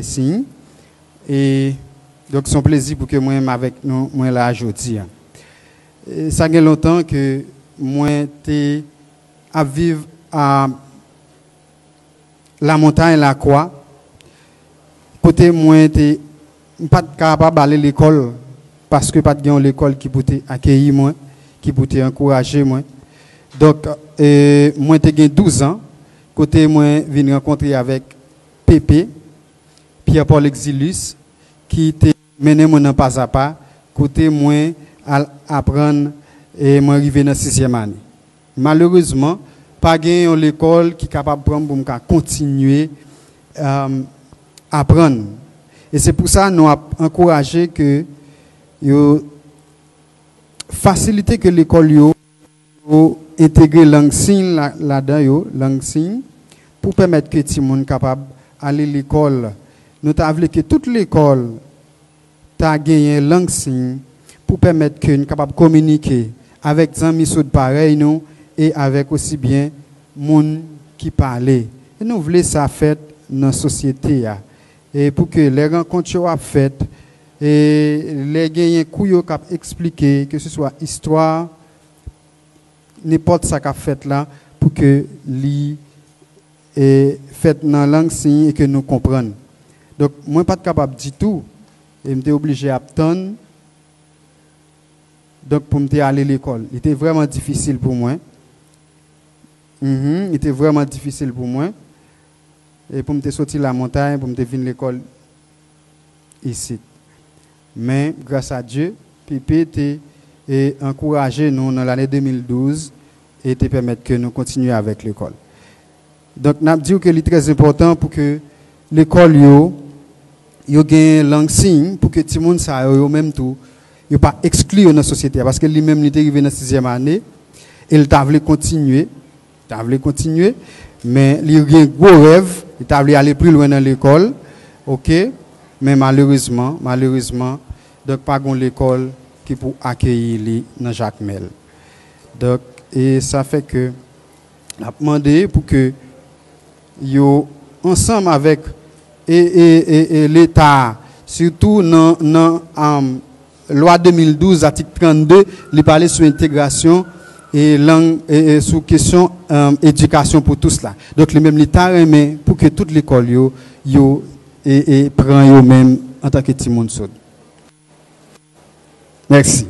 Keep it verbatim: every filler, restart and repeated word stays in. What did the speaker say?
Siy. E, donk, se yon plezi pou ke mwen menm avèk nou, mwen la jodi a. E, sa gen lontan ke mwen te ap viv a Lamontay, Lakwa, kote mwen te, m pa t kapab ale lekòl, paske pa t gen yon lekòl ki pou te akeyi mwen, ki pou te ankouraje mwen. Donk, e, mwen te gen douz an, kote mwen vin rankontre avèk Pepe, Pierre Paul Exilus, ki te mennen mwen nan Pazapa, kote mwen al aprann e mwen rive nan sizyèm ane. Malerezman, pa gen yon lekòl ki kapab pran m pou m ka kontinye, um, aprann. E se pou sa nou ap ankouraje ke yo fasilite ke lekòl yo, yo entegre lang siy la, ladan yo, lang siy, pou pèmèt ke timoun kapab ale lekòl. Nou ta vle ke tout lekòl ta genyen lang siy pou pèmèt ke n kapab kominike avèk zanmi soud parèy nou e avèk osi byen moun ki pale. E nou vle sa fèt nan sosyete a. E pou ke lè rankont yo ap fèt, e lè genyen kou yo k ap eksplike, ke se swa istwa, nenpòt sa k ap fèt la, pou ke li, e, fèt nan lang siy e ke nou konprann. Donk, mwen pa t kapab ditou, e m te oblije ap tann, donk, pou m te ale lekòl. Li te vrèman difisil pou mwen. Mhm, li te vrèman difisil pou mwen. E pou m te soti Lamontay, pou m te vin lekòl isit. Men, gras a Dye, Pepe te, e, ankouraje nou nan lane de mil douz e te pèmèt ke nou kontinye avèk lekòl. Donk, n ap di w ke li trè enpòtan pou ke lekòl yo, yo gen lang siy, pou ke timoun sa yo, yo menm tou, yo pa ekskli yo nan sosyete a. Paske li menm, li te rive nan sizyèm ane, e l ta vle kontinye, ta vle kontinye, men li gen gwo rèv, li ta vle ale pli lwen nan lekòl, oke, men malerezman, malerezman, donk, pa gen lekòl ki pou akeyi li nan Jakmèl. Donk, e sa fè ke n ap mande pou ke yo ansanm avèk e, e, e, e Leta, sitou nan, nan, um, lwa de mil douz, atik trannde, li pale sou entegrasyon e lang, e, e sou kesyon, um, edikasyon pou tous la. Donk, li menm, li ta renmen pou ke tout lekòl yo, yo, e, e pran yo menm antanke timoun soud. Mèsi.